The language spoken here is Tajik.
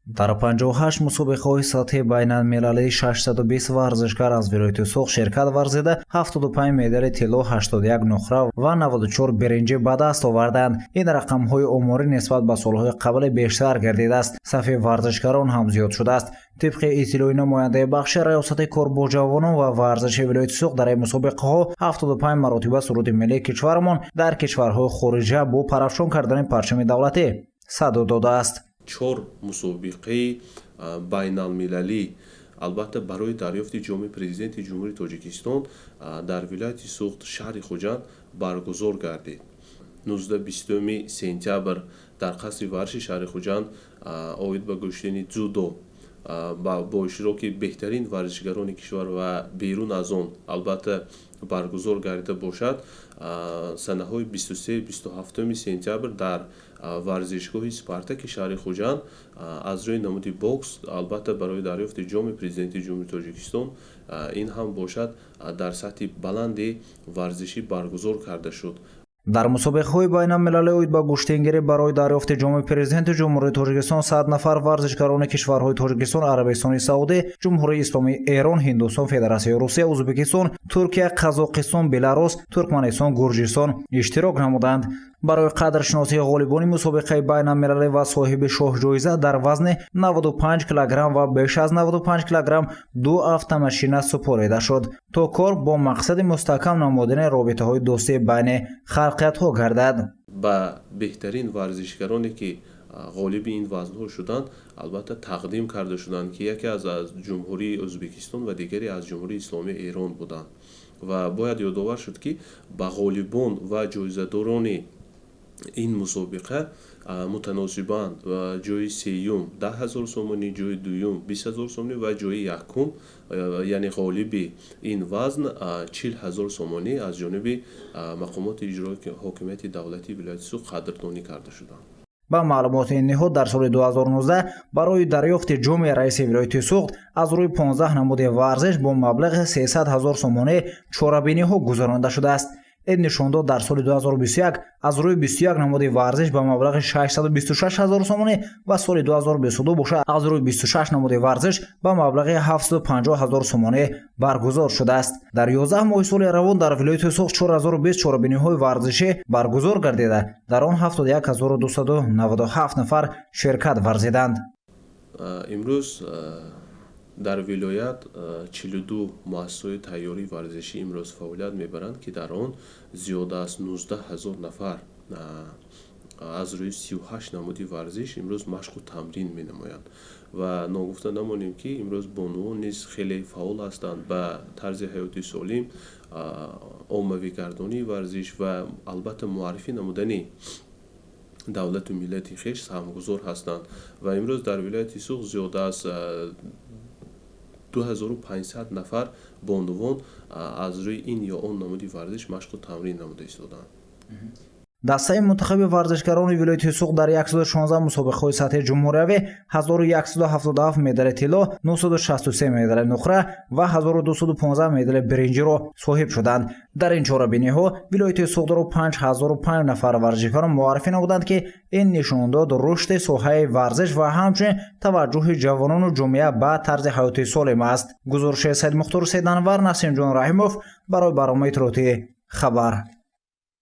Дар 58 мусобиқаҳои сатҳи байналмилалӣ 620 варзишгар аз вилояти Суғд ширкат варзида, 75 медали тилло, 81 нуқра ва 94 биринҷӣ ба даст оварданд. Ин рақамҳои оморӣ нисбат ба солҳои қабли бештар гардидааст. Сафи варзишгарон ҳам зиёд шудааст. Тибқи иттилои намояндаи бахши раёсати кор бо ҷавонон ва варзиши вилояти Суғд, дар ин мусобиқаҳо 75 маротиба суруди миллии кишварамон дар кишварҳои хориҷа бо парафшон кардани парчами давлатӣ садо додааст. Чор мусобиқаи байналмилалӣ, албатта, барои дарёфти ҷоми Президенти Ҷумҳурии Тоҷикистон дар вилояти Суғд, шаҳри Хуҷанд баргузор гардид. 19-20 сентябр дар қасри варзиши шаҳри Хуҷанд оид ба гӯштини дзюдо бо иштироки беҳтарин варзишгарони кишвар ва берун аз он, албатта, баргузор гардида бошад. Санаҳои 23-27 сентябр дар варзишгоҳи Спартаки шаҳри Хуҷанд аз рӯи намуди бокс, албатта, барои дарёфти ҷоми Президенти Ҷумҳурии Тоҷикистон, ин ҳам бошад, дар сатҳи баланди варзишӣ баргузор карда шуд. Дар мусобиқаҳои байналмилалӣ оид ба гӯштингирӣ барои дарёфти ҷоми Президенти Ҷумҳурии Тоҷикистон 100 нафар варзишгарони кишварҳои Тоҷикистон, Арабистони Саудӣ, Ҷумҳурии Исломии Эрон, Ҳиндустон, Федератсияи Русия, Ӯзбекистон, Туркия, Қазоқистон, Беларус, Туркманистон, Гурҷистон иштирок намуданд. Барои қадршиносии ғолибони мусобиқаи байналмилалӣ ва соҳиби шоҳҷоиза дар вазни 95 килограмм ва беш аз 95 килограмм ду автомашина супорида шуд, то кор бо мақсади мустаҳкам намудани робитаҳои дӯстӣ байни халқиятҳо гардад. Ба беҳтарин варзишгароне, ки ғолиби ин вазнҳо шуданд, албатта, тақдим карда шуданд, ки яке аз Ҷумҳурии Ӯзбекистон ва дигаре аз Ҷумҳурии Исломии Эрон буданд. Ва бояд ёдовар шуд, ки ба ғолибон ва ҷоизадорони ин мусобиқа мутаносибан ҷои сеюм 10 000 сомонӣ, ҷои дуюм 20 000 сомонӣ ва ҷои якум, яъне ғолиби ин вазн, 40 000 сомонӣ аз ҷониби мақомоти иҷрои ҳокимияти давлатии вилояти Суғд қадрдонӣ карда шуданд. Ба маълумоти ин ниҳод, дар соли 2019 барои дарёфти ҷоми раиси вилояти Суғд аз рӯи 15 намуди варзиш бо маблағи 300 ҳазор сомонӣ чорабиниҳо гузаронида шудааст. Ин нишондод дар соли 2021 аз рӯи 21 намуди варзиш ба маблағи 626 ҳазор сомонӣ ва соли 2022 бошад, аз рӯи 26 намуди варзиш ба маблағи 750 ҳазор сомонӣ баргузор шудааст. Дар 11 моҳи соли равон дар вилояти Суғд 4020 чорабиниҳои варзишӣ баргузор гардида, дар он 71 297 нафар ширкат варзиданд. Имрӯз дар вилоят 42 муассисаҳои тайёрии варзишӣ имрӯз фаъолият мебаранд, ки дар он зиёда аз 19 000 нафар аз рӯи 38 намуди варзиш имрӯз машқу тамрин менамоянд. Ва ногуфта намонем, ки имрӯз бонувон низ хеле фаъол ҳастанд. Ба тарзи ҳаёти солим, оммавигардонии варзиш ва, албатта, муаррифӣ намудани давлату миллати хеш саҳмгузор ҳастанд. Ва имрӯз дар вилояти Суғд зиёда аз 2500 нафар бонувон аз рӯи ин ё он намуди варзиш машқу тамрин намуда истодаанд. Дастаи мунтахаби варзишгарони вилояти Суғд дар 116 мусобиқаҳои сатҳи ҷумҳуриявӣ 1177 медали тилло, 963 медали нуқра ва 1215 медали биринҷиро соҳиб шуданд. Дар ин чорабиниҳо вилояти Суғдро 5005 нафар варзишгарон муаррифӣ намуданд, ки ин нишондод рушди соҳаи варзиш ва ҳамчунин таваҷҷӯҳи ҷавонону ҷомеа ба тарзи ҳаёти солим аст. Гузориши Саидмухтор Сайданвар, Насимҷон Раҳимов барои барномаи иттилоотии «Хабар».